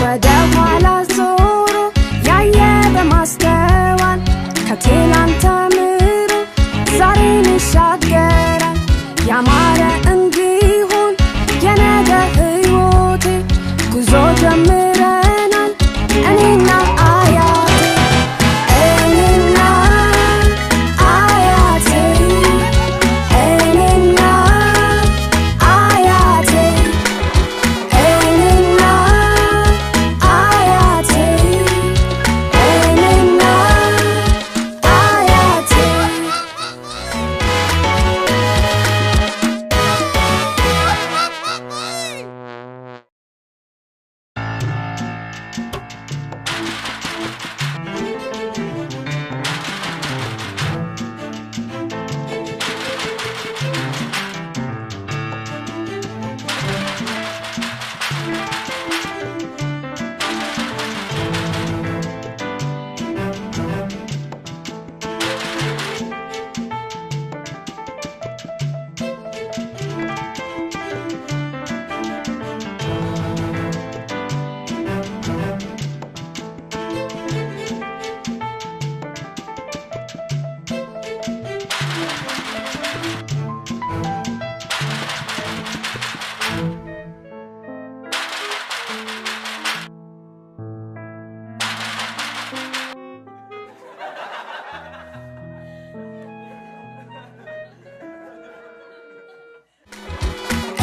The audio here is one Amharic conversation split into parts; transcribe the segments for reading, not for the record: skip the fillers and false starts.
ወደ ኋላ ዞሮ ያየ በማስተዋል ከትላንት ተምሮ ዛሬን ይሻገራል። ያማረ እንዲሆን የነገ ህይወቴ ጉዞ ጀምረናል እኔና አያቴ፣ እኔና አያቴ፣ እኔና አያቴ፣ እኔና አያቴ፣ እኔና አያቴ።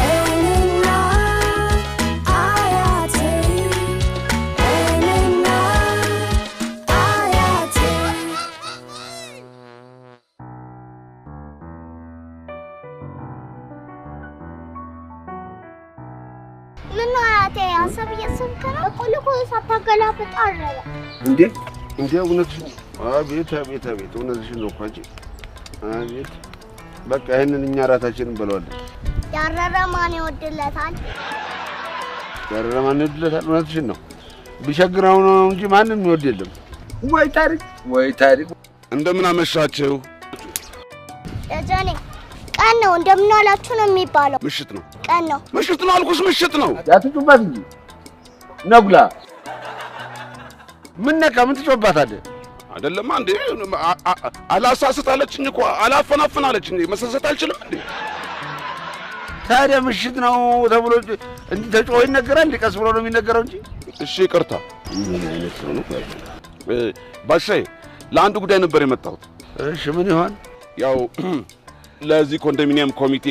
እኔና አያቴ፣ እኔና አያቴ። ምነው አያቴ ሀሳብ እያሰብክ ነው? በቆሎ እኮ ሳታገላብጥ አረረ። እንዴ እንዴ፣ እውነትሽን ነው። አቤት አቤት አቤት፣ እውነትሽን ነው እኮ አንቺ። አቤት በቃ ይሄንን እኛ እራታችንን እንበለዋለን። ያረረ ማን ይወድለታል? ያረረ ማን ይወድለታል? እውነትሽን ነው። ቢቸግረው ነው እንጂ ማንም የሚወድ የለም። ወይ ታሪክ፣ ወይ ታሪክ። እንደምን አመሻችሁ። ደጀኔ ቀን ነው፣ እንደምን ዋላችሁ ነው የሚባለው። ምሽት ነው፣ ቀን ነው። ምሽት ነው አልኩሽ፣ ምሽት ነው። ያትጩባት እንጂ ነጉላ፣ ምን ነካ? ምን ትጮባታለህ? አይደለማ እንዴ? አላሳስት አለችኝ እኮ፣ አላፈናፍን አለችኝ። መሰሰት አልችልም እንዴ? ታዲያ ምሽት ነው ተብሎ እንዲህ ተጮሆ ይነገራል? እንዲህ ቀስ ብሎ ነው የሚነገረው እንጂ። እሺ ይቅርታ። ምን አይነት ሰው ነው? ባሻዬ፣ ለአንድ ጉዳይ ነበር የመጣሁት። እሺ ምን ይሆን? ያው ለዚህ ኮንዶሚኒየም ኮሚቴ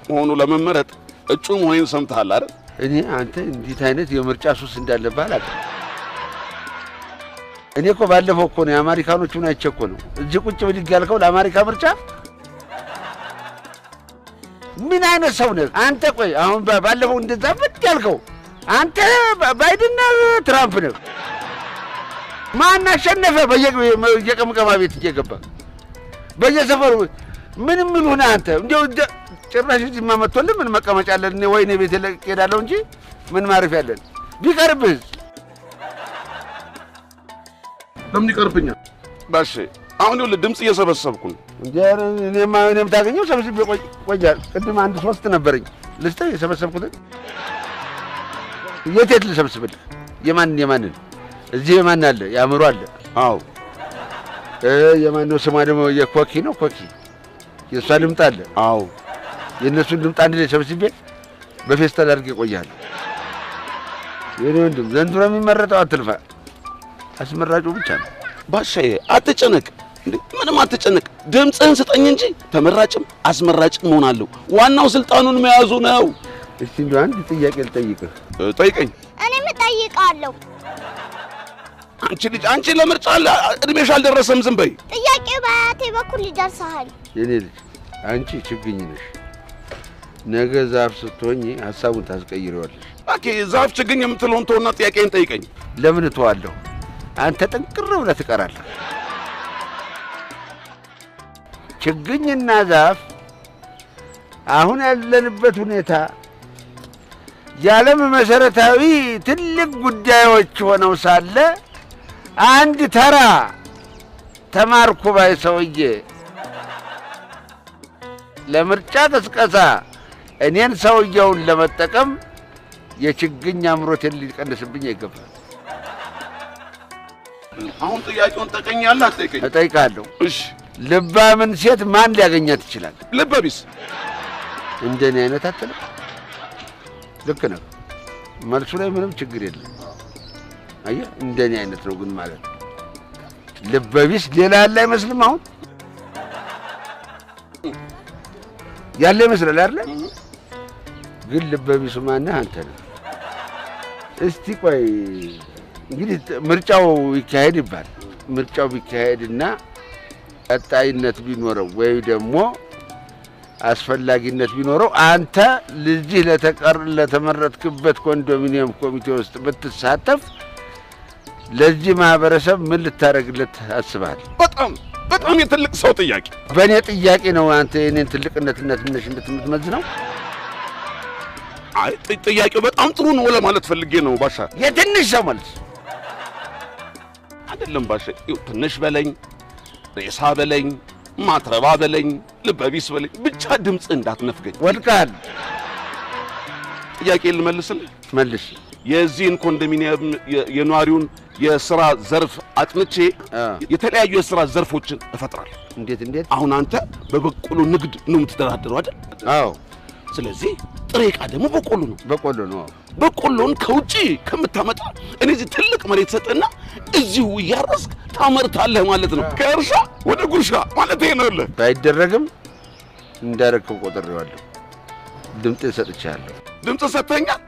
ሆኖ ለመመረጥ እጩ መሆኔን ሰምተሃል አይደል? እኔ አንተ እንዴት አይነት የምርጫ ሱስ እንዳለብህ አላውቅም። እኔ እኮ ባለፈው እኮ ነው የአሜሪካኖቹን አይቼ እኮ ነው እዚህ ቁጭ ብድግ ያልከው ለአሜሪካ ምርጫ። ምን አይነት ሰው ነህ አንተ? ቆይ አሁን ባለፈው እንደዛ ብድ ያልከው አንተ ባይድን ነህ ትራምፕ ነህ? ማን አሸነፈ? በየቅምቀማ ቤት እየገባ በየሰፈሩ ምን ምን ሆነህ አንተ? እንደው ጭራሽ እዚህማ መጥቶልህ ምን መቀመጫ አለን? እኔ ወይኔ ቤት ለቅቄ እሄዳለሁ እንጂ ምን ማረፊያ አለን? ቢቀርብህስ? ለምን ይቀርብኛል? ባሼ አሁን ይኸውልህ ድምፅ እየሰበሰብኩ ነው። እንዴ እኔማ እኔም ታገኘው ሰብስቤ ቆያል። ቅድም አንድ 3 ነበረኝ ልስጥህ የሰበሰብኩትን። የት የት ልሰብስብልህ? የማንን የማንን? እዚህ የማን አለ? የአእምሮ አለ። አዎ። የማን ነው ስሟ ደግሞ? የኮኪ ነው ኮኪ። የእሷ ድምፅ አለ። አዎ። የእነሱን ድምፅ አንድ ላይ ሰብስቤ በፌስታል አድርጌ እቆያለሁ። የእኔ ወንድም ዘንድሮ የሚመረጠው አትልፋ፣ አስመራጩ ብቻ ነው። ባሻዬ አትጨነቅ፣ እንዴ ምንም አትጨነቅ። ድምፅህን ስጠኝ እንጂ ተመራጭም አስመራጭም እሆናለሁ። ዋናው ስልጣኑን መያዙ ነው። እስቲ እንደው አንድ ጥያቄ ልጠይቅህ። ጠይቀኝ። እኔም እጠይቃለሁ። አንቺ ልጅ አንቺ ለምርጫ እድሜሽ አልደረሰም፣ ዝም በይ። ጥያቄው በአያቴ በኩል ይደርስሃል። የኔ ልጅ አንቺ ችግኝ ነሽ። ነገ ዛፍ ስትሆኚ ሀሳቡን ታስቀይሪዋለሽ። እባክህ ዛፍ ችግኝ የምትለውን ተውና ጥያቄን ጠይቀኝ። ለምን እተዋለሁ? አንተ ጥንቅር ብለህ ትቀራለህ። ችግኝና ዛፍ አሁን ያለንበት ሁኔታ የዓለም መሰረታዊ ትልቅ ጉዳዮች ሆነው ሳለ አንድ ተራ ተማርኩ ባይ ሰውዬ ለምርጫ ቅስቀሳ እኔን ሰውየውን ለመጠቀም የችግኝ አምሮቴን ሊቀንስብኝ አይገባም። አሁን ጥያቄውን ጠቀኛለህ አትጠይቀኝ? እጠይቃለሁ። እሺ። ልባምን ሴት ማን ሊያገኛት ይችላል? ልበቢስ እንደኔ አይነት አትልም። ልክ ነህ። መልሱ ላይ ምንም ችግር የለም። አየህ፣ እንደኔ አይነት ነው ግን ማለት ነው። ልበቢስ ሌላ ያለ አይመስልም። አሁን ያለ ይመስላል አይደለ? ግን ልበቢሱ ማነህ? አንተ ነህ። እስቲ ቆይ እንግዲህ ምርጫው ይካሄድ ይባል። ምርጫው ቢካሄድና ቀጣይነት ቢኖረው ወይ ደግሞ አስፈላጊነት ቢኖረው አንተ ለዚህ ለተመረጥክበት ኮንዶሚኒየም ኮሚቴ ውስጥ ብትሳተፍ ለዚህ ማህበረሰብ ምን ልታደርግለት አስበሃል? በጣም በጣም የትልቅ ሰው ጥያቄ። በእኔ ጥያቄ ነው አንተ የኔን ትልቅነትና ትንሽነት የምትመዝነው? አይ ጥያቄው በጣም ጥሩ ነው ለማለት ፈልጌ ነው ባሻ። የትንሽ ሰው መልስ አይደለም ባሻ። ይኸው ትንሽ በለኝ፣ ሬሳ በለኝ፣ ማትረባ በለኝ፣ ልበቢስ በለኝ፣ ብቻ ድምፅ እንዳትነፍገኝ። ወድቀሃል። ጥያቄ ልመልስልህ? መልስ። የዚህን ኮንዶሚኒየም የነዋሪውን የስራ ዘርፍ አጥንቼ የተለያዩ የስራ ዘርፎችን እፈጥራለሁ። እንዴት እንዴት? አሁን አንተ በበቆሎ ንግድ ነው የምትተዳደረው አይደል? አዎ። ስለዚህ ጥሬ ዕቃ ደግሞ በቆሎ ነው። በቆሎ ነው። በቆሎን ከውጪ ከምታመጣ እኔ እዚህ ትልቅ መሬት ሰጠና እዚሁ እያረስክ ታመርታለህ ማለት ነው። ከእርሻ ወደ ጉርሻ ማለት ይሄ ነው። ባይደረግም እንዳረከው ቆጥሬዋለሁ። ድምጤን ሰጥቻለሁ። ድምፅ ሰጥተኛል?